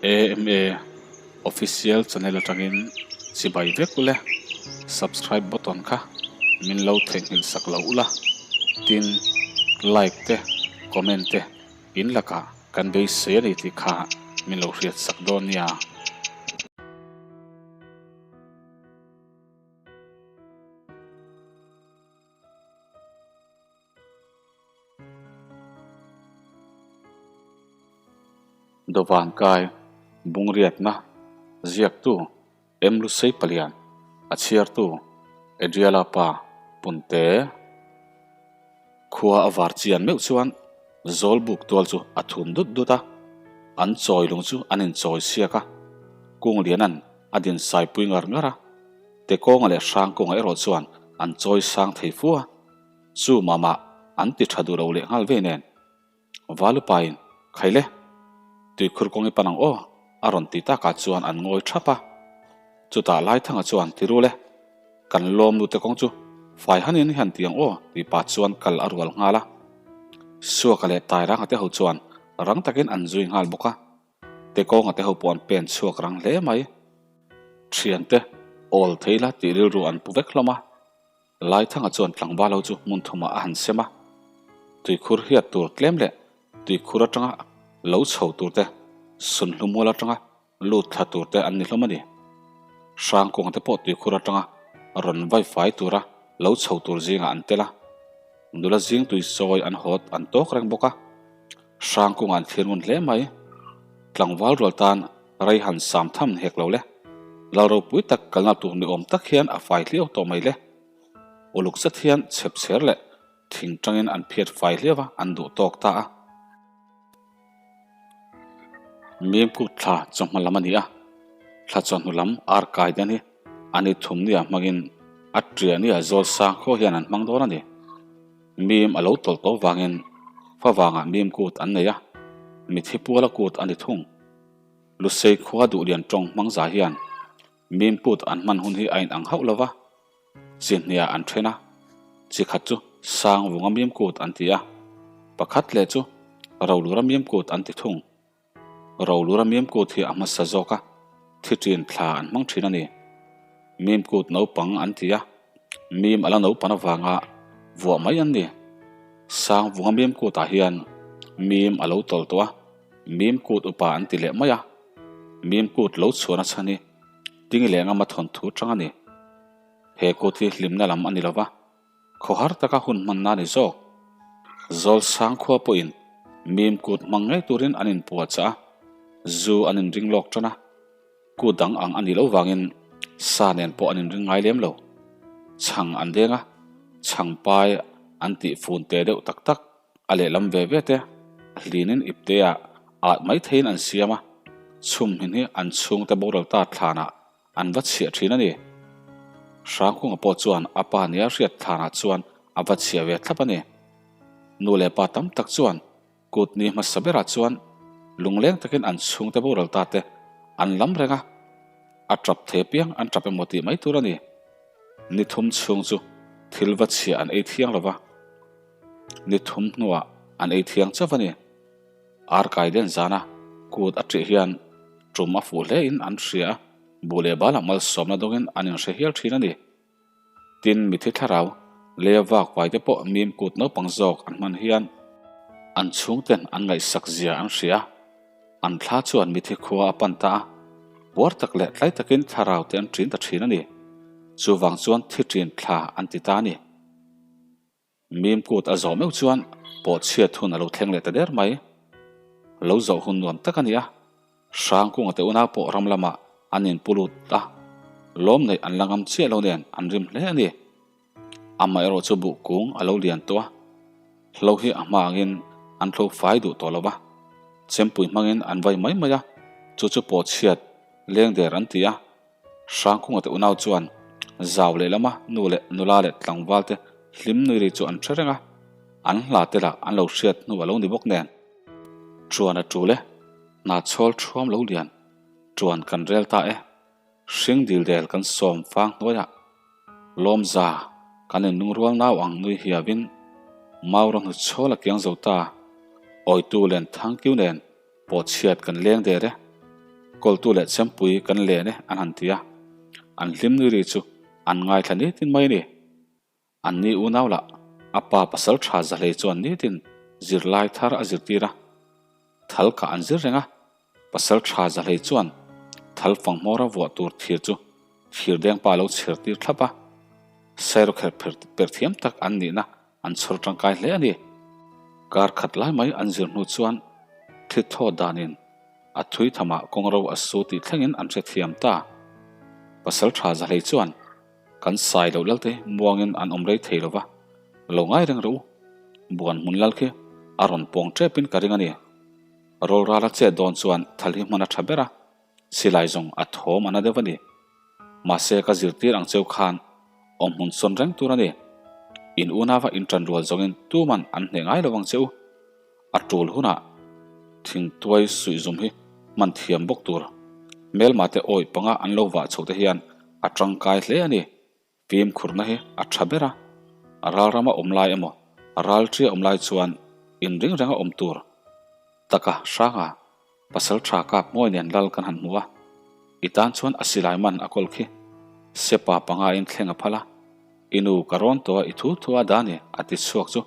AMA Official channel atangin chibai vek ule, subscribe button kha min lo theihnghilh sak lo ula, tin like te comment te in lakah kan beisei a ni tih kha min lo hriat sak dawn nia. Dawvan kai bungriatna ziaktu M Lusei Palian a chhiartu Adriala pa Punte khua a var chian meuh chuan Zawlbuk tual chu a thum dut dut a, an chawi lung chu an inchawi siak a, Kungliana'n a din saipui ngar ngar a, Tekawnga leh Hrangkawnga erawh chuan an chawi sang thei fu a, chu mama an ti tha duh lo leh nghal vei nen. Valupain, Khaile, tuikhur kawng i pan ang aw, a rawn ti takah chuan an ngawi thap a. Chutah Laithanga chuan, Ti rul e, kan lawm nute kawng chu fai hanin i han ti ang aw, tih pah chuan kal a rual nghal a. Suaka leh Tairanga te ho chuan rang takin an zui nghal bawk a. Tekawnga te ho pawh an pen chhuak rang hle mai. Thiante, awl thei la tih rilru an pu vek hlawm a. Laithanga chuan tlangval ho chu hmun thumah a han sem a. Tuikhur hiat tur tlem leh tuikhur atanga lo chho tur te, sunhlu mual atanga lut thla tur te an ni hlawm a ni. Hrangkawng te pawh tuikhur atanga rawn vai fai tura lo chho tur zingah an tel a. Nula zing tui sawi an hawt an tawk reng bawk a. Hrangkawngah an thlir ngun hle mai. Tlangval rual tan rei han sam tham hek lo le. Lal ropui tak kalna tur ni awm tak hian a fai hliau tawh mai le. Uluk zet hian chhep chher leh thing tangin an phiat fai hliau a, an duh tawk ta a. Mimkut thla chawhma lam a ni a, thla chawhnu lam ar kai dan hi a ni thum nia hmangin a ṭiah nia zawl sang khaw hian an hmang dawn a ni. Mim a lo tawlh tawh vangin favangah mim kut an nei a, mithi puala kut a ni thung. Lusei khua duhlian tawng hmang za hian mim kut an hman hun hi a inang hauh lo va, chi hniah an then a, chi khat chu sang vunga mim kut an ti a, pakhat leh chu rolura mim kut an ti thung. Rolura mim kut hi a hmasa zawk a, thi ṭin thla an hmang ṭhin a ni. Mim kut naupang an ti a, mim a la naupan avanga vuah mai an ni. Sang vunga mim kutah hian mim a lo tawlh tawh a, mim kut upa an ti leh mai a. Mim kut lo chhuahna chhan hi ting leh ngama thawnthu chang a ni. He kut hi hlimna lam a ni lo va. Khawhar taka hun hmanna a ni zawk. Zawl sang khua pawhin mim kut hmang ngei turin an inpuah chah a, zu an inring lawk tan a, kut dang ang a nih loh vangin sa nen pawh an inring ngai lem lo. Chhang an deng a, chhang pai an tih fun te deuh tak tak a lehlam ve ve te hlinin ipteah at mai theiin an siam a, chhum hmin hi an chhungte boral ta thlanah An va chhiah thin a ni. Hrangkunga pawh chuan a pa nia hriat thlanah chuan a va chhiah ve thlap a ni. Nu leh pa tam tak chuan kut ni hmasa berah chuan lungleng takin an chhungte boral ta te an lam reng a, a tap thei apiang an tap emaw tih mai tur a ni. Ni thum chhung chu thil va chhiah an ei thiang lo va, ni thum hnuah an ei thiang chauh a ni. Arkai den zana kut a ṭih hian ṭum a fuh hle in an hria a, buh leh balah malsawmna dawngin an inhre hial ṭhin a ni. Tin, mithi thlarau lei a vak vai te pawh mim kut naupang zawk an hman hian an chhungten an ngaihsak zia an hria a, an thla chuan mithi khua a pan ta a, puar tak leh tlai takin thlarau te an ṭin ta ṭhin a ni. Chuvang chuan thi ṭin thla an ti ta a ni. Mim kut a zawh meuh chuan pawh chhiat hun a lo thleng leh ta der mai. Lo zawh hun nuam tak a ni a, Hrangkunga te unau pawh ram lamah an inpu lut a, lawm neih an la ngam chiah lo nen an rim hle a ni. Amaherawh chu buh kung a lo lian tawh a, hlo hi a hma angin an tlo fai duh tawh lo va, chempui hmangin an vai mai mai a, chu chu pawh chhiat leng der an ti a. Hrangkunga te unau chuan zau leh lama nu leh nula leh tlangval te hlim nui ri chu an hre reng a, an hla te lah an lo hriat hnu a lo ni bawk nen. Ṭuan a ṭul e, hna chhawl ṭhuam lo lian, ṭuan kan rel ta e, hring dil del kan sawm fang hnuaiah lawmza kan innungrual nau ang nui hiavin Maura hnu chhawl a kiang zo ta, awitu len thangkiu nen. Pawhchhiat kan leng der e. Kawltu leh chempui kan len e an han ti a, an hlim nui ri chu an ngaithla nitin mai a ni. An ni unau lah a pa pasal tha zahlei chuan nitin zirlai thar a zirtir a, thal kah an zir reng a, pasal tha zahlei chuan thal fanghmawra vuah tur thir chu thir deng pa lo chher tir thlap a, sairawkherh per thiam tak an nihna an chhawr tangkai hle a ni. Kar khat lai mai an zir hnu chuan thli thaw danin a thui thamah kawngro a su tih thlengin an hrethiam ta. Pasal tha zahlei chuan Kan sai loh lal te muangin an awm rei thei lo va, lo ngai reng rawh u. Buan hmun lal khi a rawn pawng tepin ka ring a ni. Rawlrala chet dawn chuan thal hi hman a tha ber a, silai zawng a thawm a na deuh a ni. Mahse ka zirtir ang cheu khan awm hmun sawn reng tur a ni. In unava in tan rual zawngin tuman an hneh ngai lo ang che u. A tul hunah thingtuai suihzum hi hman thiam bawk tur. Hmelma te awih panga an lo vah chhoh te hian a tangkai hle a ni. Fimkhurna hi a tha ber a, ralrama awm lai emaw ralṭia awm lai chuan inring renga awm tur taka hranga Pasal tha kap ngawi nen lal kan han hmu a, i tan chuan a silai man a kawl khi. Sepa panga in thleng a phal a, i nu ka rawn tawh a i thu thu a da ni a ti chhuak chu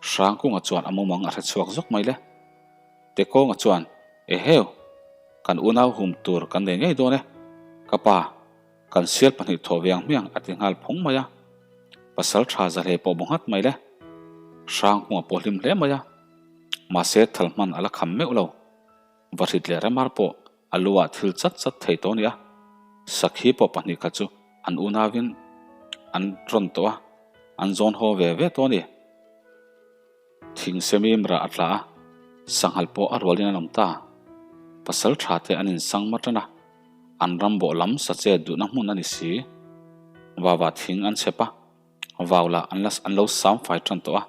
Hrangkunga chuan a mumang a hre chhuak zawk mai le. Tekawnga chuan, Eheu, kan unau hum tur kan nei ngei dawn e, ka pa, kan sial pahnih thawh ve ang hmiang a ti nghal phawng mai a. Pasal tha zahleh pawh bu nghat mai le. Hrangkunga pawh hlim hle mai a. Mahse thal hman a la kham meuh lo. Vahrit leh Remar pawh a lu ah thil chat chat thei tawh a ni a. Sakhi pawh pahnih kha chu an unauin an rawn tawh a, an zawn haw ve ve tawh a ni. Thing semim rah a tla a, sanghal pawh a rualin an awm ta. Pasal tha te an insang ma tan a, an ram bawh lam sa chet duhna hmun a ni si. Vava thing an chhep a, vau lah an la an lo sam fai tan tawh a.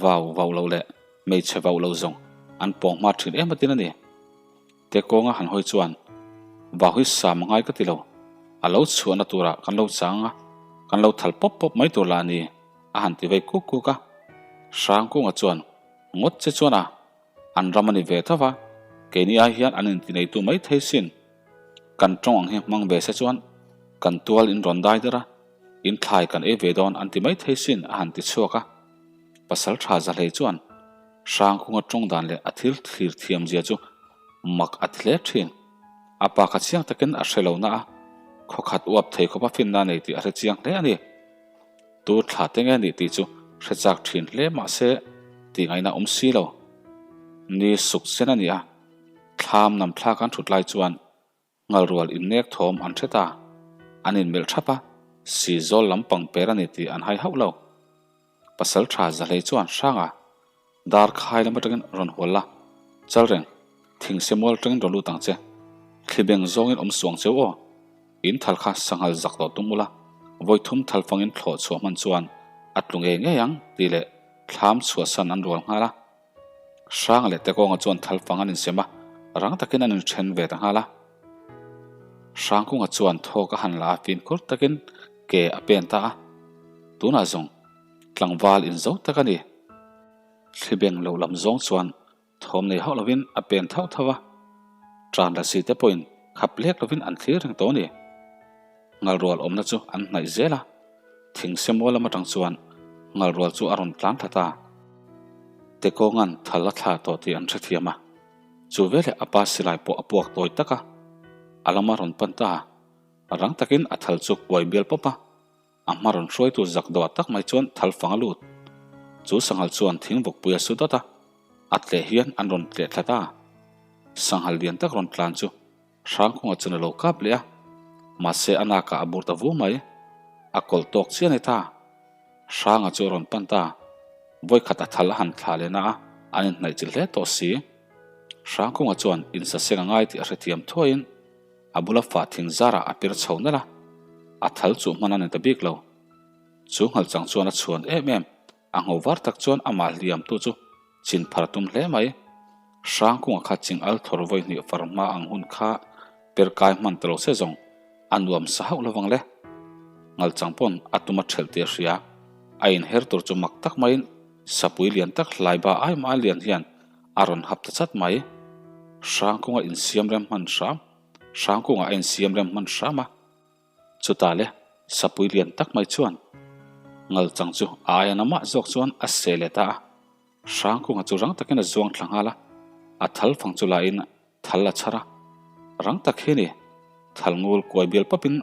Vau vau lo leh hmeichhe vau lo zawng an pawng hma thin em atin a ni. Te kawnga han hawi chuan vau hi sam a ngai ka ti lo, a lo chhuahna turah kan lo chang a, kan lo thal pawp pawp mai tur lah a ni a han ti vei kuk kuk a. Hrangkunga chuan ngawt che chuan a an ram a ni ve tho va, keini ai hian an intineitu mai thei sin. Kan tawng ang hi hmang ve se chuan kan tual in rawn dai der a, In thlai kan ei ve dawn an ti mai thei sin a han ti chhuak a. Pasal tha Zahlei chuan Hrangkhunga tawng dan leh a thil thlir thiam zia chu mak a ti hle thin. A pa kha chiang takin a hre lo na a, khawkhat uap thei khawpa finna nei tih a hre chiang hle a ni. Tur thla te nge nih tih chu hre chak thin hle mah se tih ngaihna awm si lo. Ni suk sen a ni a, thlam nam thlak an thut lai chuan Ngalrual innek thawm an hre ta. An inmelh thap a, si zawl lam pang per a ni tih an hai hauh lo. Pasal tha Zahlei chuan Hranga dar khai lam atangin rawn hual la, chal reng, thingse mual atangin rawn lut ang che. Thli beng zawngin awm suang cheu aw. In thal kha sanghal zak tawh tum ula, vawi thum thal fangin thlawh chhuah hman chuan a tlu ngei ngei ang tih leh thlam chhuahsan an rual nghal a. Hrang leh Tekawnga chuan thalfang an insem a, rang takin an inthen ve ta nghal a. Hrangkunga chuan thawk a han la a, fimkhur takin ke a pen ta a. Tunah zawng tlangval inzo tak a ni. Thlibeng lo lam zawng chuan thawm nei hauh lovin a pen thauh thauh a. Tan lasi te pawhin khap lek lovin an thlir reng tawh a ni. Ngalrual awmna chu an hnaih zel a, thingse mual lam atang chuan ngalrual chu a rawn tlan thla ta. Tekawnga'n thal a thla tawh tih an hrethiam a, chu veleh a pa silai pawh a puak tawi tak a, a lama rawn pan ta a, rang takin a thal chu kuai bial pawp a, a hma rawn hruaitu zak dawh tak mai chuan thal fang a lut. Chu sanghal chuan thing vawkpui a su dawt a, a tleh hian an rawn tleh thla ta. Sanghal lian tak rawn tlan chu Hrangkunga chuan a lo kap leh a, mahse a nakah a bur ta vu mai. A kawlh tawk chiah a ni ta. Hranga chu a rawn pan ta. Vawikhat a thal a han thlah leh na a, an inhnaih chilh hle tawh si. Hrangkunga chuan insaseng a ngai tih a hrethiam thuaiin a bula fah thing zarah a pir chho nalh a, a thal chuh hman a ni ta bik lo. Chu nghalchang chuan a chhuan em em, a ngho var tak chuan amah hliamtu chu Chin phar tum hle mai. Hrangkunga kha ching al thawr vawi hnih far hma ang hun kha per kai hman ta lo se zawng a nuam sa hauh lovang le. Ngalchang pawn a tum a thelh tih a hria. A inher tur chu mak tak maiin sapui lian tak hlai ba ai mah lian hian a rawn hap ta chat mai. Hrangkunga insiam rem hman hram, Hrangkunga a insiam rem hman hram a. Chutah le sapui lian tak mai chuan Ngalchang chu a aia na mah zawk chuan a seh leh ta a. Hrangkunga chu rang takin a zuang thla nghal a, a thal fang chu lahin thal a chhar a. Rang tak hi ni, thal ngul kuai bial pawpin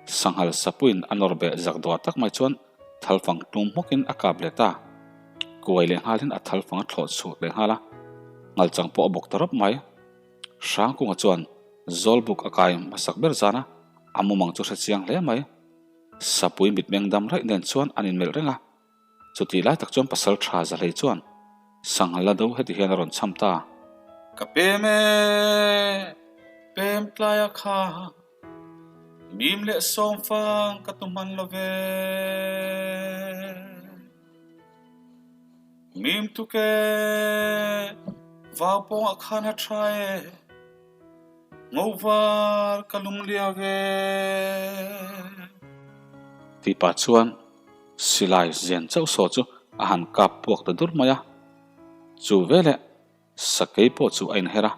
sanghal sapuiin a nawr beh zak dawh tak mai chuan thal fang tlum hmawkin a kap leh ta. Kuai leh nghalin a thal fang a thlawh chhuak leh nghal a, ngalchang pawh a bawk ta rawp mai. Hrangkunga chuan Zawlbuk a kai hmasak ber zan a, a mumang chu hre chiang hle mai. Sapui mitmeng dam raih nen chuan an inmelh reng a. Chutih lai tak chuan pasal tha Zahlei chuan Sanghal la do heti hian a rawn cham ta. Ka pem e, pem tlaia kha mim leh sawmfang ka tu hman lo ve. Mim tuk e, vau pawngah khan a tha e. Ngovar ka lunglia ve. Tih pah chuan silai zen chauh saw chu a han kap puak ta dur mai a. Chu veleh sakei pawh chu a inher a,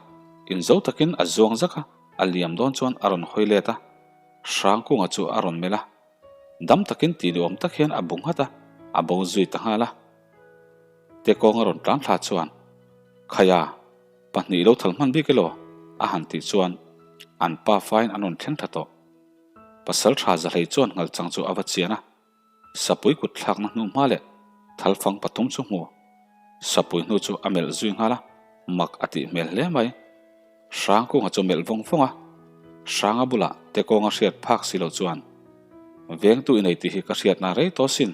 inzo takin a zuang zak a, a liam dawn chuan a rawn hawi let a, Hrangkunga chu a rawn melh a. Dam takin tih ni awm tak hian a bu nghat a, a bo zui ta nghal a. Tekawnga rawn tlan thla chuan, Khaia! Pahnih lo thal hman bik elaw? a han tih chuan an pa fain an rawn thleng tha tawh. Pasal tha Zahlei chuan ngalchang chu a va chian a, Sapui kut thlakna hnu hma leh thalfang pathum chu hmu. Sapui hnu chu a melh zui nghal a, mak a tih hmel hle mai. Hrangkunga chu melh vawng vawng a, Hranga bulah Tekawnga hriat phak si lo chuan, Vengtu i nei tih hi ka hriatna rei tawh sin,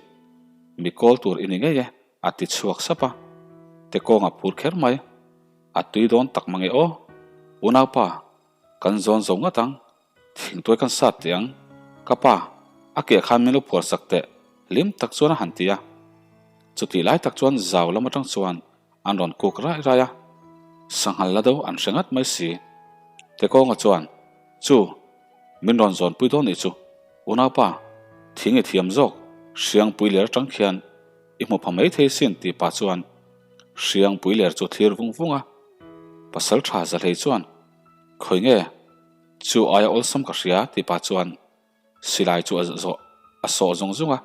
mi kawl tur i ni ngei e. A ti chhuak sap a, Tekawnga phur kher mai. A tui dawn tak mange aw. Unaupa, kan zawn zo ngat ang, thingtuai kan sat teh ang. Ka pa, a keh khan min lo phuar sak teh, hlim tak chuan a han ti a. Chutih lai tak chuan zau lam atang chuan an rawn kuk rai rai a, sanghal la do an hre ngat mai si. Tekawnga chuan, Chu, min rawn zawnpui dawn nih chu, unaupa, thing i thiam zawk, hriangpui ler atang khian I hmu pha mai thei sin tih pah chuan Hriangpui ler chu thlir vung vung a, Pasal tha Zahlei chuan Khawi nge chu aia awlsam ka hria tih pah chuan silai chu a zawh a sawh zung zung a,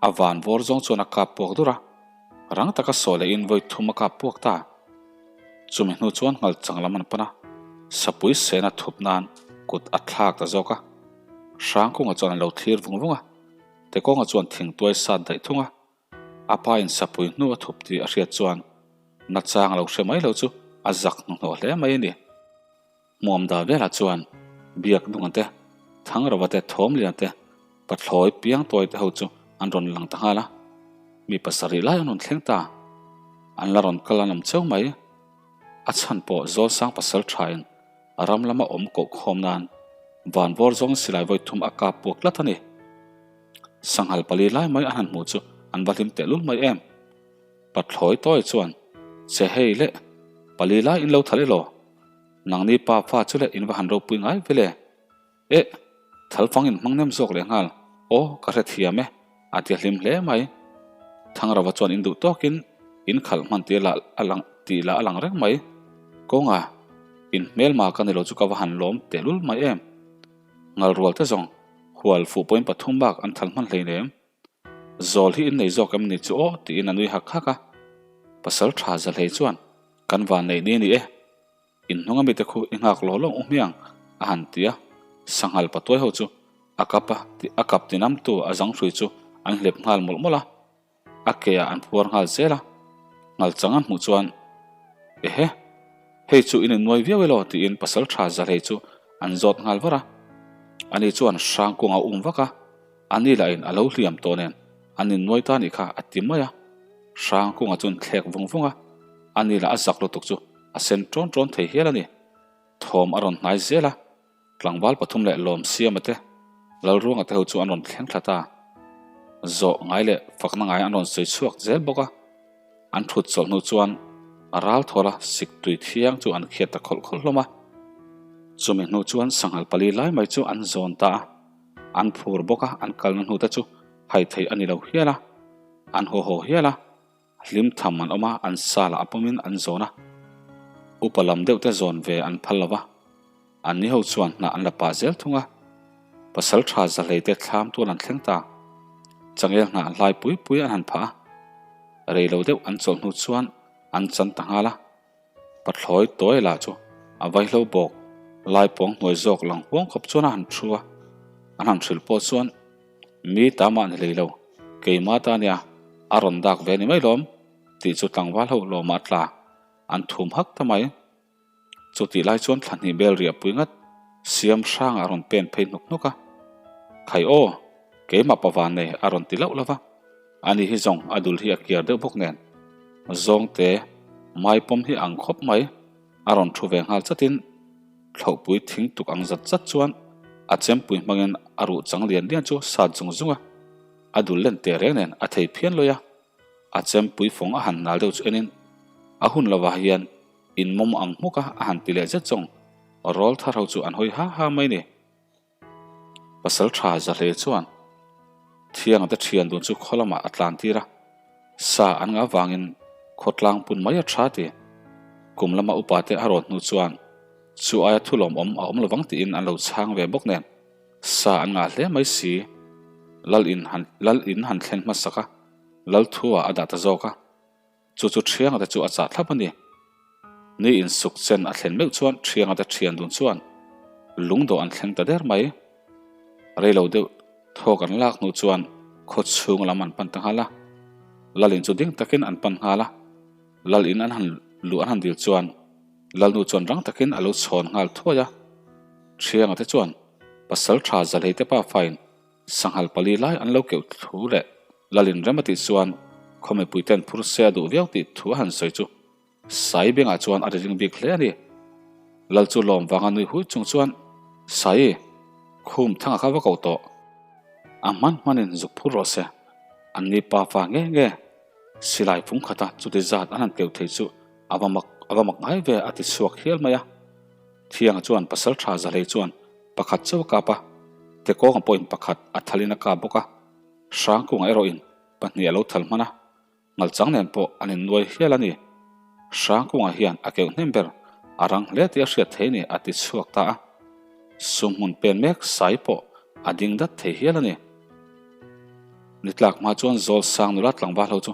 a van vawr zawng chuan a kap puak dur a, rang taka sawh lehin vawi thum a kap puak ta. Chumi hnu chuan ngalchang lam an pan a, sapui sena thup nan kut a thlak ta zawk a, Hrangkunga chuan a lo thlir vung vung a. Tekawnga chuan thingtuai sat daih thung a, a pa in sapui hnu a thup tih a hriat chuan nachang a lo hre mai lo chu a zak hnuhnawh hle mai a ni. Hmuamda velah chuan Biaknunga te, Thangrava te, Thawmliana te, Pathlawi Piangtawi te ho chu an rawn lang ta nghal a, mi pasarih lai an rawn thleng ta. An la rawn kal an awm cheu mai. A chhan pawh Zawlsang pasal thain A ram lama awm koh khawm nan vanvawr zawng silai vawi thum a kap puak tlat a ni. Sanghal pali lai mai an han hmuh chu an va hlim tehlul mai em. Pathlawi tawi chuan, Che hei le, pali lai in lo thal elaw? Nangni pa fa chu le in va han ropui ngai ve le. Eh! Thalfang in hmang nem zawk leh nghal, aw ka hrethiam e, a ti hlim hle mai. Thangrava chuan in duh tawkin in khalh hman tih lah a lang tih lah a lang reng mai. Kawnga, in hmelma ka ni lo chu ka va han lawm tehlul mai em. Ngalrual te zawng, hual fuh pawhin pathum bak an thal hman hleinem. Zawl hi in nei zawk em ni chu aw tiin a nui hak hak a. Pasal tha Zahlei chuan, Kan van neih ni a ni e. In hnung ami te khu i nghak lawh lawng u hmiang a han ti a, sanghal patuai ho chu a kap a tih a kap tinamtu a zang hrui chu an hlep nghal mawlh mawlh a, a ke ah an phuar nghal zel a, nghal chang an hmuh chuan Ehe, hei chu in innuai viau elaw tiin pasal tha Zahlei chu an zawt nghal var a, ani chuan hrang kung a um vak a, ani lahin a lo hliam tawh nen an innuai ta nih kha a ti mai a, hrang kunga chuan thlek vung vung a, ani lah a zak lutuk chu A sen ṭawn ṭawn thei hial a ni. Thawm a rawn hnai zel a, tlangval pathum leh Lawmsiama te, Lalruanga te ho chu an rawn thleng thla ta. Zawh ngai leh fakna ngai an rawn sawi chhuak zel bawk a. An thut chawlh hnu chuan a ral thawla sik tui thiang chu an khiat ta khawlh khawlh hlawm a. Chumi hnu chuan sanghal pali lai mai chu an zawn ta a, an phur bawk a, an kalna hnu te chu hai theih a ni lo hial a, an haw haw hial a. Hlim tham an awm a, an sal ah a pawmin an zawn a. Upa lam deuh te zawn ve an phal lo va, anni ho chuan hnah an la pah zel thung a. Pasal tha zahlei te thlam tual an thleng ta. Changel hnah hlai pui pui an han phah a. Rei lo deuh an chawlh hnu chuan an chan ta nghal a. Pathlawi tawi lah chu a vaihlo bawk lai pawng hnuai zawk lang huang khawp chuan a han thu a. An han hrilh pawh chuan mi ta mah ni hlei lo, keimah ta nia a rawn dak ve ni mai lawm tih chu tlangval ho lawmah a tla. An thum hak ta mai. Chutih lai chuan thla hnih bel riah pui ngat siam hrangah a rawn pen phei hnuk hnuk a. Khai aw, keimah pa van nei a rawn ti lauh lauh va. Ani hi zawng a dul hi a kiar deuh bawk nen. Zawngte mai pawm hi ang khawp mai a rawn thu ve nghal chatin thlauhpui thing tuk ang zat zat chuan a chempui hmangin a ruh chang lian lian chu sat zung zung a. A dul len teh reng nen a thei phian lawi a. A chempui fawng a han nal deuh chu enin a hun lovah hian in mawm ang hmuk a a han ti leh zet zawng rawl thar ho chu an hawi ha ha mai ni. Pasal tha za hle chuan Thianga te thian dun chu khaw lamah a tlan tir a, sa an ngah vangin khawtlang pun mai a tha ti. Kum lama upa te a rawn hnu chuan chu aia thu lawmawm a awm lovang tiin an lo chhang ve bawk nen sa an ngah hle mai si. Lal in han lal in han thlen hmasak a. Lalthua a dah ta zawk a, chu chu Thianga te chu a chah thlap a ni. Ni insuk chen a thlen meuh chuan Thianga te thian dun chuan lungdawh an thleng ta der mai. Reilo deuh thawk an lak hnu chuan khaw chhung lam an pan ta nghal a, Lalin chu ding takin an pan nghal a, Lalin an han luh an han dil chuan Lalnu chuan rang takin a lo chhawn nghal thuai a. Thianga te chuan pasal tha Zalhei te pa fain Sanghal pali lai an lo keuh thu leh Lalin rem a tih chuan khaw mipui ten phur se a duh viau tih thu a han sawi chu Sai bengah chuan a ri ring bik hle a ni. Lal chu lawm vanga nui hui chung chuan Sai, khum thanga kha va koh tawh. A hman hmanin zuk phur rawh se. An ni pa fa nge nge. Silai fung khata chuti zat an han keuh thei chu a va mak a va mak ngai ve a ti chhuak hial mai a. Thianga chuan pasal tha zahlei chuan pakhat chauh a kap a, Tekawnga pawhin pakhat a thalin a kap bawk a, Hrangkunga erawhin pahnih a lo thal hman a, Ngalchang nen pawh an innuai hial a ni. Hrangkunga hian a keuh hnem ber, a rang hle tih a hriat thei ni a ti chhuak ta a, sumhmun pen mek sai pawh a ding dat thei hial a ni. Ni tlak hma chuan zawl sang nula tlangval ho chu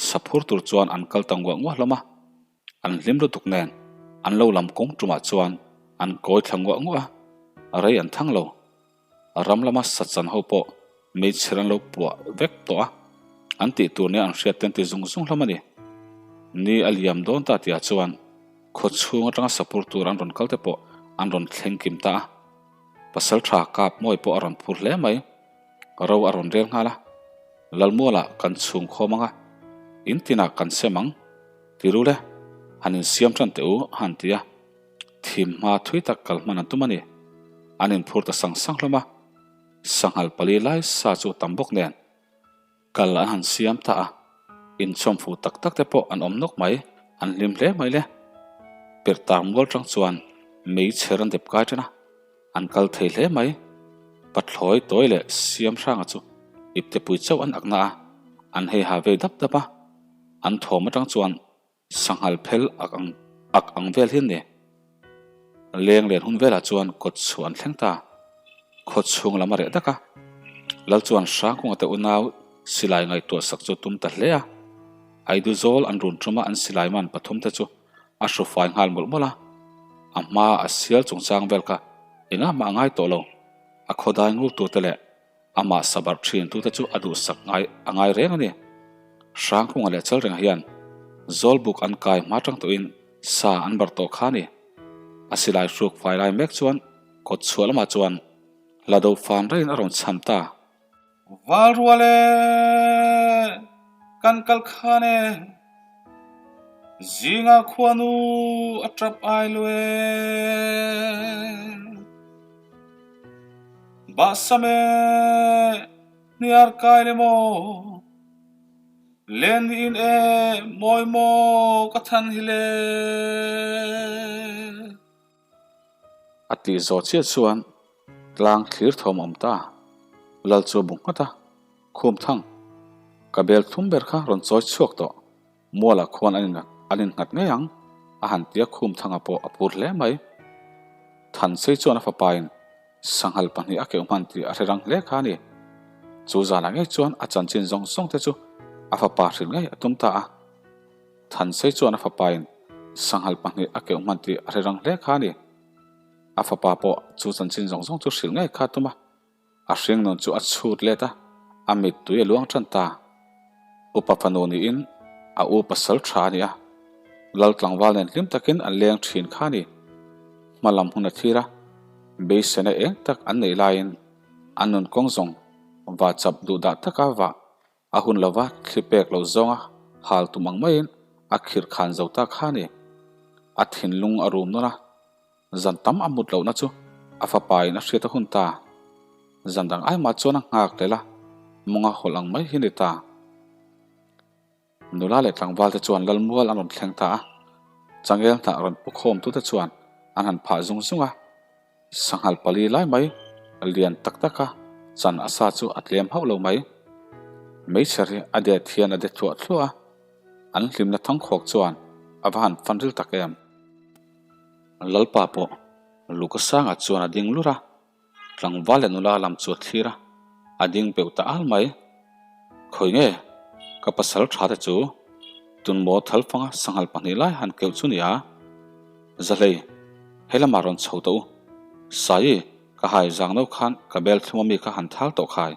saphur tur chuan an kal ta nguah nguah hlawm a. An hlim lutuk nen an lo lam kawng tumah chuan an kawi thla nguah nguah a, rei an thang lo. Ram lama sachan ho pawh meichher an lo puah vek tawh a, an tih tur nia an hriat te an ti zung zung hlawm a ni. Ni a liam dawn ta tihah chuan khaw chhung atanga sapur tur an rawn kal te pawh an rawn thleng kim ta a. Pasal tha kap mawi pawh a rawn phur hle mai. Ro a rawn rel nghal a, Lalmualah kan chhung khawm ang a, in tinah kan sem ang. Ti ru le, han insiam tan teh u a han ti a, thim hma thui tak kal hman an tum a ni. An inphur ta sang sang hlawm a, sanghal pali lai sa chu tam bawk nen kal an han siam ta a, inchawm fuh tak tak te pawh an awm nawk mai, an hlim hle mai le. Perhtar mual tang chuan mei chher an dep kai tan a, an kal thei hle mai. Pathlawi tawi leh siam hranga chu iptepui chauh an akna a, an hei ha vei dap dap a. An thawm atang chuan sanghal phel ak ang ak ang vel hi an ni. Leng len hun velah chuan kawt chhuah an thleng ta. Khaw chhung lam a reh dak a. Lal chuan Hrangkunga te unau silai ngaihtuah sak chu tum ta hle a. Aidu zawl an run tum a an silai man pathum te chu a hru fai nghal mawlh mawlh a. A hma a sial chungchang vel kha engah mah a ngai tawh lo. A khawdai ngur tur te leh Amah sabar thin tute chu a duhsak ngai a ngai reng a ni. Hrangkunga leh Chalrenga hian Zawlbuk an kai hma tang tawhin sa an bar tawh kha a ni. A silai hruk fai lai mek chuan kawt chhuah lamah chuan Hlado fan raiin a rawn chhan ta. Val rual e, kan kal khan e, zinga khuanu a tap ai lo e. Bahsam e, hniar kai le maw? Len niin e, mawi maw ka than hi le? A tih zawh chiah chuan tlang thlir thawm a awm ta. Lal chu a bu nghat a, Khum thang, ka bel thlum ber kha rawn chawi chhuak tawh. Mualah khuan an innghat ngei ang. A han tia khum thanga pawh a phur hle mai. Thansei chuan a fapain sanghal pahnih a keuh hman tih a hre rang hle kha a ni. Chu zanah ngei chuan a chanchin zawng zawng te chu a fapa hrilh ngei a tum ta a. Thansei chuan a fapain sanghal pahnih a keuh hman tih a hre rang hle kha a ni. A fapa pawh chu chanchin zawng zawng chu hrilh ngei kha a tum a. A hringnun chu a chhut let a, a mittui a luang tan ta. Upa fanu niin a u pasal tha a ni a, Lal tlangval nen hlim takin an leng thin kha a ni. Hma lam hun a thlir a, beisena eng tak an neih laiin an nun kawng zawng va chap duh dah taka vah a hun lova thli pek lo zawnga hal tum ang maiin a khirh khan zo ta kha a ni. A thinlung a rum nawn a. Zan tam a mut lohna chu a fapa in a hriat a hun ta. Zan dang aimah chuan a nghak lel a, mawnga hawlh ang mai hi ni ta. Nula leh tlangval te chuan Lalmual an rawn thleng ta a, changel hnah rawn pu khawm tute chuan an han phah zung zung a. Sanghal pali lai mai lian tak taka chan a sa chu a tlem hauh lo mai. Meichher hi a det hian a de thluah thluah a, an hlimna thangkhawk chuan a va han fanril tak em. Lalpa pawh Luka sangah chuan a ding lur a, tlangval leh nula lam chu a thlir a, a ding beuh ta al mai. Khawi nge ka pasal tha te chu tunmaw thalfanga sanghal pahnih lai han keuh chu nia. Zahlei, he lamah rawn chho tawh u. Saii, ka hai zang no khan ka bel thlum ami kha han thal tawh khai.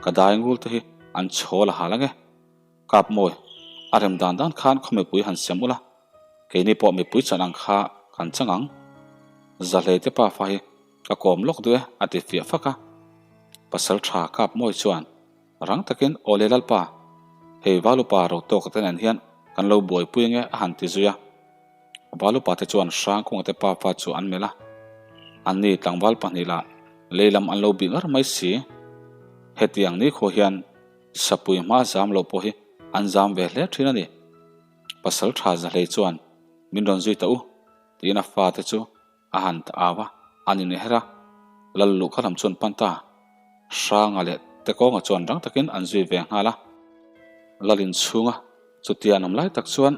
Ka dai ngul te hi an chhawl a hal ange. Kap mawi, a rem dan dan khan khaw mipui han sem ula, keini pawh mipui chan ang kha kan chang ang. Zahlei te pafa hi ka kawm lawk duh e a ti fiah fak a. Pasal tha kap mawi chuan rang takin Aw le Lalpa, hei Valupa Rotawka te nen hian kan lo buaipui ange a han ti zui a. Valupa te chuan Hrangkunga te pafa chu an melh a, anni tlangval pahnih lah lei lam an lo bih ngar mai si. Hetiang ni khaw hian sapui hma zam loh pawh hi an zam ve hle thin a ni. Pasal tha Zahlei chuan min rawn zui ta u tiin a fate chu A han ta au a, an inher a, Lal luhka lam chuan pan ta. Hranga leh Tekawnga chuan rang takin an zui ve nghal a. Lal inchhunga chutia an awm lai tak chuan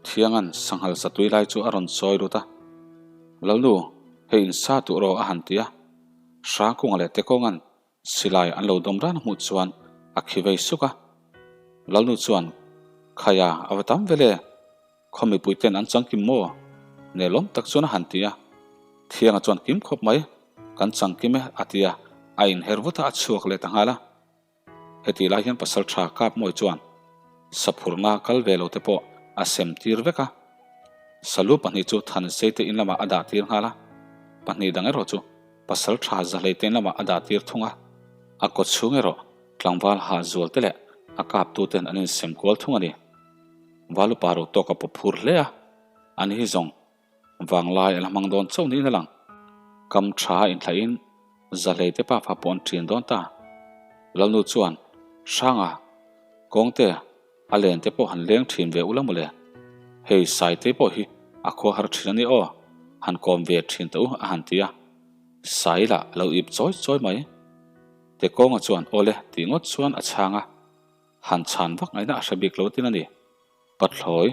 Thianga'n sanghal satui lai chu a rawn chawi lut a. Lalnu, hei insa duh rawh a han ti a. Hrangkunga leh Tekawnga'n silai an lo dawm ran hmuh chuan a khi vei suk a. Lalnu chuan, Khaia, a va tam vele! Khaw mipui ten an chang kim maw? Nelawm tak chuan a han ti a. Thianga chuan kim khawp mai, kan chang kim e a ti a, a inher vut a, a chhuak leh ta nghal a. Hetih lai hian pasal tha kap mawi chuan saphurna kal ve lo te pawh a sem tir vek a. Salu pahnih chu Thansei te in lamah a dah tir nghal a, pahnih dang erawh chu pasal tha Zahlei te in lamah a dah tir thung a. A kaw chhung erawh tlangval hah zual te leh a kaptu ten an insem kual thung a ni. Valupa ro tawk a paw phur hle a, ani hi zawng vanglai a la hmang dawn chauh niin a lang. Kam tha a inthlaihin Zahlei te pafa pawh an ṭin dawn ta. Lalnu chuan, Hranga, kawngte, a len te pawh han leng ṭhin ve ula mawle. Hei Saitei pawh hi a khua har ṭhin a ni aw, han kawm ve ṭhin teh u a han ti a. Sai lah a lo ip chawi chawi mai. Tekawnga chuan, Awle tih ngawt chuan a chhang a. Han chhan vak ngaihna a hre bik lo tin a ni. Pathlawi,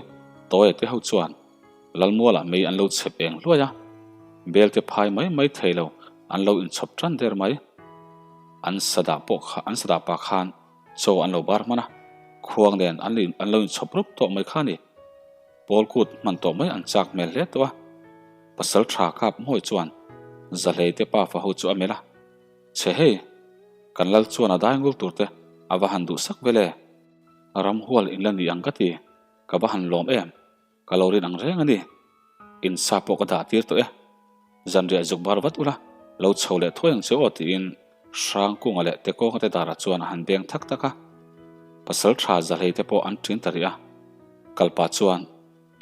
Tawia te ho chuan Lalmualah mei an lo chhep eng hluai a, bel te phai mai mai thei lo an lo inchhawp tan der mai. An sadah pawh kha an sadah pa khan chaw an lo bar hman a, khuang nen an an lo inchhawp rup tawh mai kha a ni. Pawl kut hman tawh mai an chak hmel hle tawh a. Pasal tha kap hmawi chuan Zahlei te pafa ho chu a melh a. Chhe hei, kan lal chuan a dai ngul tur te a va han duh sak vel e. Ramhual in la ni ang ka ti, ka va han lawm em, ka lo rin ang reng a ni. Insa pawh ka dah tir tawh e. Zanriah zuk bar vat ula, lo chho leh thuai ang che aw tiin Hrangkunga leh Tekawnga te darah chuan a han beng thak tak a. Pasal tha Zahlei te pawh an ṭin ta rih a. Kalpa chuan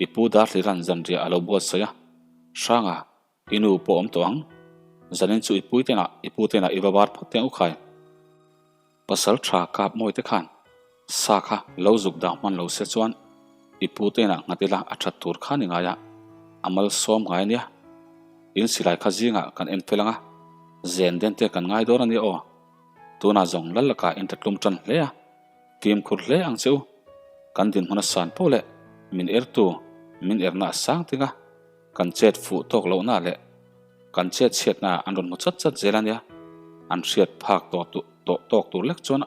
i pu Darhliran zanriah a lo buatsaih a, Hranga, I nu pawh awm tawh ang. Zanin chu i pui tenah, i pu tenah i va bar phawt teh ang u khai. Pasal tha kap mawi te khan sa kha lo zuk dang hman lo se chuan i pu tenah nghat ila a that tur kha ni ngai a, a malsawm ngai ania. In silai kha zingah kan en fel ang a, zen den te kan ngai dawn ania aw. Tunah zawng lal lakah in tatlum tan hle a. Fimkhur hle ang che u. Kan dinhmun a san poh leh min ertu. Min erna a sang ting a, kan chet fuh tawk lohna leh kan chet chhiatna an rawn hmu chat chat zel a nia, an hriat phak tawh tawh tawk tur lek chuan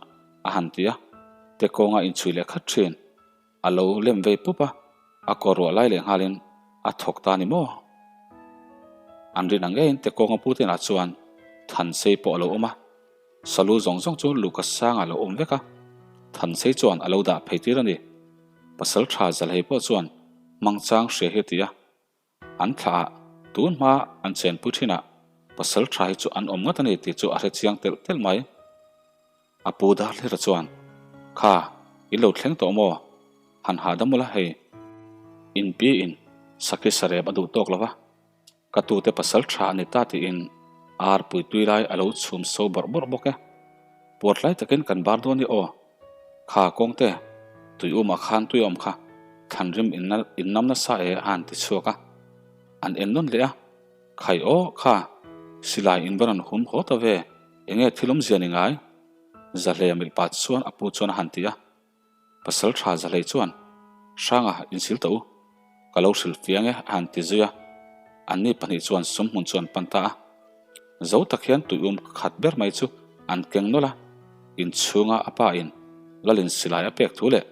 a han ti a, te kawnga inchhui leh khat thin. A lo lem vei pup a, a kaw ruah lai leh nghalin a thawk ta ni maw? An rin ang ngeiin te kawnga pu tenah chuan Thansei pawh a lo awm a, Salu zawng zawng chu Luka sangah a lo awm vek a, Thansei chuan a lo dah phei tir a ni. Pasal tha Zalhei pawh chuan hmangchang hria hi a ti a, An thlah ah tun hma an chenpui thin ah pasal tha hi chu an awm ngat a ni tih chu a hre chiang telh telh mai. A pu Darhlira chuan, Kha, in lo thleng tawh maw? Han hahdam ula hei. In pi in sakhi sarep a duh tawk lo va, ka tute pasal tha a ni ta tiin ar pui tui lai a lo chhum so bawrh bawrh bawk e. Puat lai takin kan bar dawn i aw. Kha kawngte, tui umah khan tui a awm kha, thlan rim in nam nasa e a han ti chhuak a. An en nawn leh a, Khai aw kha, silai in va rawn hum haw ta ve, enge thil awmzia ni ngai? Zahlei a milh pah chuan a pu chuan a han ti a. Pasal tha Zahlei chuan, Hranga, insil tawh u, ka lo hrilh fiang e a han ti zui a. Anni pahnih chuan sumhmun chu an pan ta a. Zo tak hian tuium khat ber mai chu an keng nawlh a, inchhunga a pa in Lalin silai a pek thu leh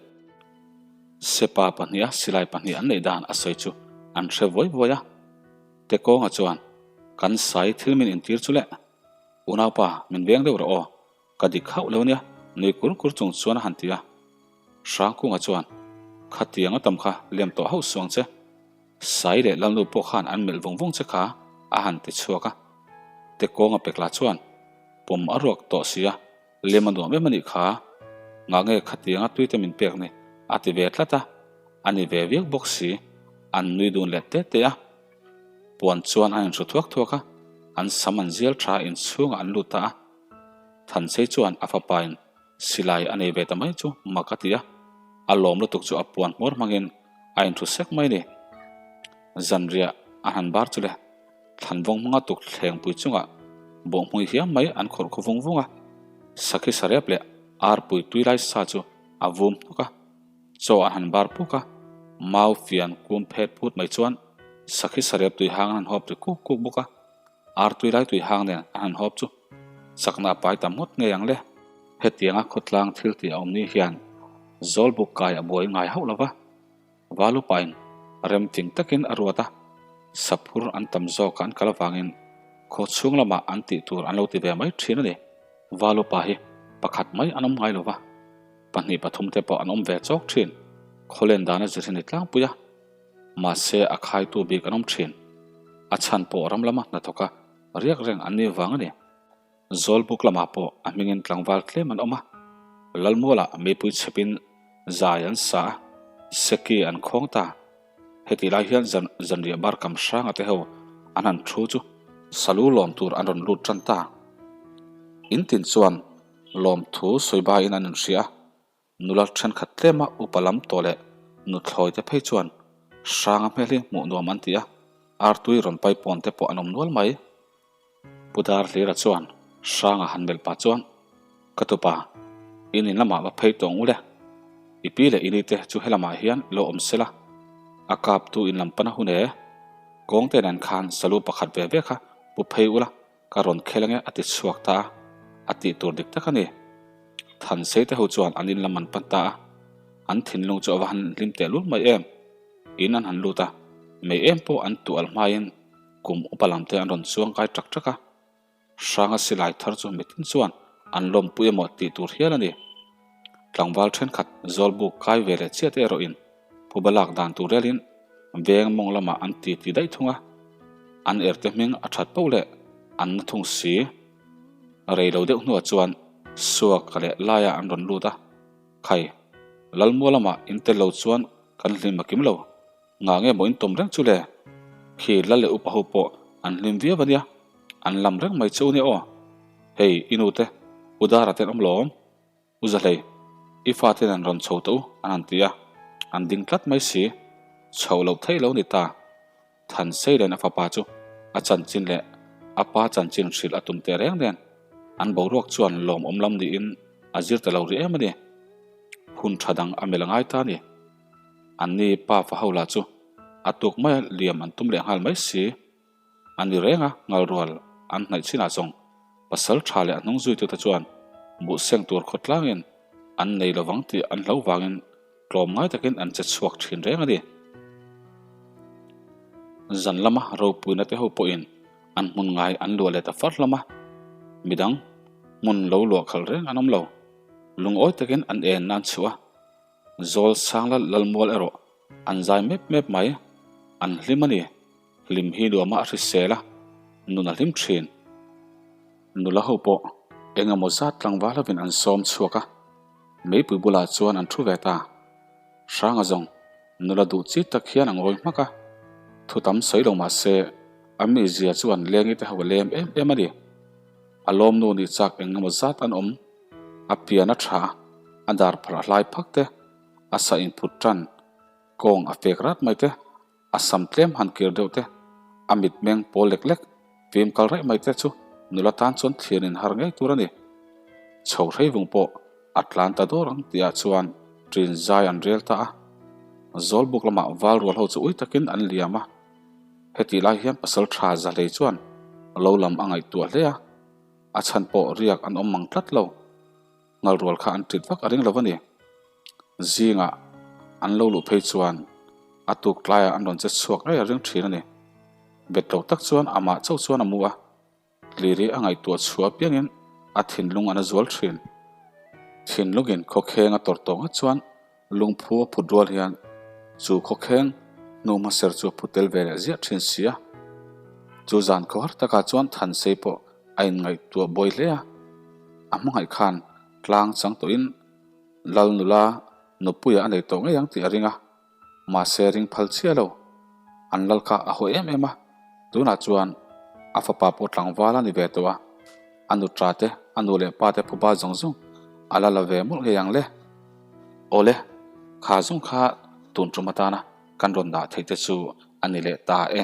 Sepa pahniha silai pahnih an neih dan a sawi chu an hre vuai vuai a. Tekawnga chuan, Kan sai thil min intir chu le, unaupa min veng deuh rawh aw, ka dik hauh lo nia nui kur kur chung chuan a han ti a. Hrangkunga chuan, Khatiang a tam kha lem tawh hauh suang che. Sai leh Lalnu pawh khan an melh vung vung che kha a han ti chhuak a. Tekawnga pekla chuan pawm a ruak tawh si a, lem a nuam em a nih kha, ngah nge khatianga tuite min pek ni a ti ve tlat a, a ni ve viau bawk si, an nui dun leh te te a. Puan chuan an inhru thuak thuak a, an sam an zial tha inchhungah an lut ta a. Thansei chuan a fapain Silai a nei ve ta mai chu mak a ti a, a lawm lutuk chu a puan hmawr hmangin a inthu sek mai ni. Zanriah a han bar chu le, thlanvawng hmanga tuk thlengpui chungah bawhhmui hiam mai an khawrh khaw vung vung a, sakhi sarep leh arpui tui lai sa chu a vum hnawk a, chaw an han bar puk a, mau fian kum phet phut mai chuan sakhi sarep tui hang an han hawp ri kuk kuk bawk a. Ar tui lai tui hang nen an han hawp chu chakna a pai tam ngawt ngei ang le. Hetianga khawtlang thil tih a awm ni hian Zawlbuk kai a buai ngai hauh lo va, Valupain remting takin a ruat a, saphur an tam zawk a an kal avangin khaw chhung lamah an tih tur an lo ti ve mai thin a ni. Valupa hi pakhat mai an awm ngai lo va, pahnih pathum te pawh an awm ve chawk thin. Khawlen dana zir hi ni tlangpui a. Mahse a khaitu bik an awm thin. A chhan pawh ram lama hnathawk a riak reng an nih vang a ni. Zawlbuk lamah pawh a hmingin tlangval tlem an awm a, Lalmualah meipui chhepin zai an sa a, seki an khawng ta. Hetih lai hian zan zanriah bar kam hranga te ho an han thu chu salu lawm tur an rawn lut tan ta. In tin chuan lawmthu sawi baiin an inhria a, Nula thenkhat tlema upa lam tawh leh nuthlawi te phei chuan Hranga hmel hi hmuh nuam an ti a, artui rawn pai pawn te pawh an awm nual mai. Pu Darhlira chuan Hranga han melh pah chuan, Ka tupa, in in lamah va phei tawh ang u le. I pi leh i ni te chu helamah hian lo awm se la, a kaptu in lam pana hun e. Kawngte nen khan salu pakhat ve ve kha pu phei ula, Ka rawn khel ange a ti chhuak ta a, a tih tur dik tak a ni. Thansei te ho chuan an in lam an pan ta a, an thinlung chu a va han hlim teh lul mai em. In an han lut a, mei em pawh an tuh alh hmain kum upa lam te an rawn chuang kai ṭak ṭak a. Hranga silai thar chu mitin chuan an lawmpui emaw tih tur hial a ni. Tlangval thenkhat zawlbuk kai ve leh chiah te erawhin Phuba lak dan tur relin veng mawng lamah an ti ti daih thung a, an erte hming a that poh leh an na thung si. Rei lo deuh hnuah chuan Suaka leh Laia an rawn lut a, Khai, Lalmual lamah in tel lo chuan kan hlim a kim lo, ngah nge maw in tawm reng chu le? Khi Lal leh upa ho pawh an hlim viau a nia, an lam reng mai chu nia aw. Hei, i nute, U Dara te an awm lawm. U Zahlei, i fate nen rawn chho tawh u, an han ti a, an ding tlat mai si. Chhoh loh theih lo ni ta. Thansei len a fapa chu a chanchin leh a pa chanchin hrilh a tum teh reng nen an boruak chuan lawmawm lam niin a zir ta lo rih em a ni. Hun tha dang a melh a ngai ta a ni. Anni pa fa ho lah chu. A tuk maia liam an tum leh nghal mai si. A ni reng a, ngalrual an hnaih chinah zawng pasal tha leh a hnung zuitute chuan buh seng tur khawtlangin an nei lovang tih an hlo vangin tlawm ngai takin an che chhuak thin reng a ni. Zan lama ropuina te ho pawhin an hmun ngai an luah leh ta far hlawm a, midang hmun lo luah khalh reng an awm lo. Lungawi takin an en nan chhuah a, Zawl sang lal lalmual erawh an zai mep mep mai, an hlim a ni. Hlim hi nuamah a hrisel a, nun a hlim thin. Nula ho pawh eng emaw zat tlangval hovin an sawm chhuak a, meipui bulah chuan an thu ve ta. Hranga zawng nula duh chi tak hian a ngawi hmak a, thu tam sawi lo mah se a mizia chuan lengi te ho a lem em em a ni. A lawmnu nih chak eng emaw zat an awm, a pian a tha a, a dar pharh a hlai phak te, a sa inphut tan kawng a fek rat mai te, A sam tlem han kir deuh te, a mitmeng pawl lek lek, fim kal raih mai te chu nula tan chuan thlian in har ngei tur a ni. Chho hrei vung pawh a tlan ta dawr ang tih ah chuan ṭin zai an rel ta a. Zawlbuk lamah val rual ho chu ui takin an liam a. Hetih lai hian pasal tha Zahlei chuan lo lam a ngaihtuah hle a, a chhan pawh riak an awm mang tlat lo. Ngalrual kha an ṭit vak a ring lo a ni. Zingah an lo luh phei chuan a tuk tlaiah an rawn che chhuak ngei a ring ṭhin a ni. Bet lo tak chuan amah chauh chuan a mu a, Hliri a ngaihtuah chhuah apiangin a thinlung an a zual ṭhin. Thinlungin khawkheng a tawrh tawh ngat chuan Lungphu a phut rual hian chu khawkheng hnu hmaser chu a phu tel ve leh ziah thin si a. Chu zan khawhar takah chuan Thansei pawh a inngaihtuah buai hle a. A hmangaih khan tlang chang tawhin Lal nula nupuia a nei tawh ngei ang tih a ring a. Mahse ring phal chiah lo. An lal kha a haw em em a, tunah chuan a fapa pawh tlangval a ni ve tawh a, a nutra te, a nu leh pa te phuba zawng zawng a la la ve mawlh ngei ang le. Awle, kha zawng kha tun tum atana kan rawn dah theih te chu a ni leh ta e.